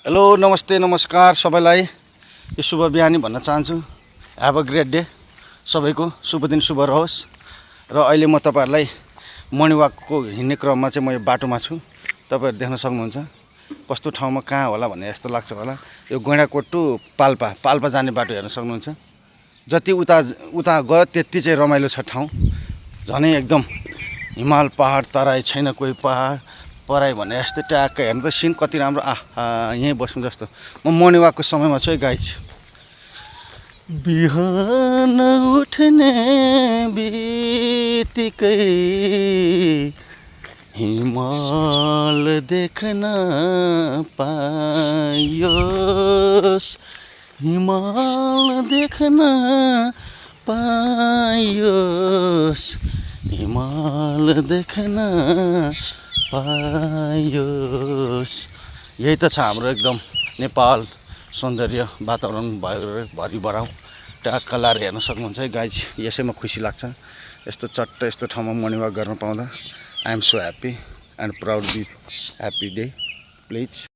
Hello नमस्ते नमस्कार सबैलाई यो शुभ बिहानी भन्न चाहन्छु। ह्याभ अ ग्रेट डे सबैको शुभ दिन शुभ रहोस्। र अहिले म तपाईहरुलाई मर्निङ वाकको हिँड्ने क्रममा चाहिँ म यो बाटोमा छु। तपाईहरु देख्न सक्नुहुन्छ कस्तो ठाउँमा कहाँ होला भन्ने यस्तो लाग्छ होला। यो गैंडाकोट टु पाल्पा जाने बाटो हेर्न सक्नुहुन्छ। जति उता उता गयो त्यति चाहिँ रमाइलो छ ठाउँ। झनै एकदम हिमाल पहाड तराई छैन कोही पहाड पराई भने यस्तै ट्याक्क हेर्नु त सिन कति राम्रो। यहीँ बस्नु जस्तो। म मर्निङ वाकको समयमा छु है गाइज। बिहान उठ्ने बित्तिकै हिमाल देख्न पाइयोस्, हिमाल देख्न पाइयोस्, हिमाल देख्न पाइयोस्। यही त छ हाम्रो एकदम नेपाल सौन्दर्य वातावरण भरि बराउ ट्याक्क लाएर हेर्न सक्नुहुन्छ है गाइज। यसैमा खुसी लाग्छ यस्तो चट्ट यस्तो ठाउँमा मर्निङ वाक गर्न पाउँदा। I am so happy and proud be happy day please.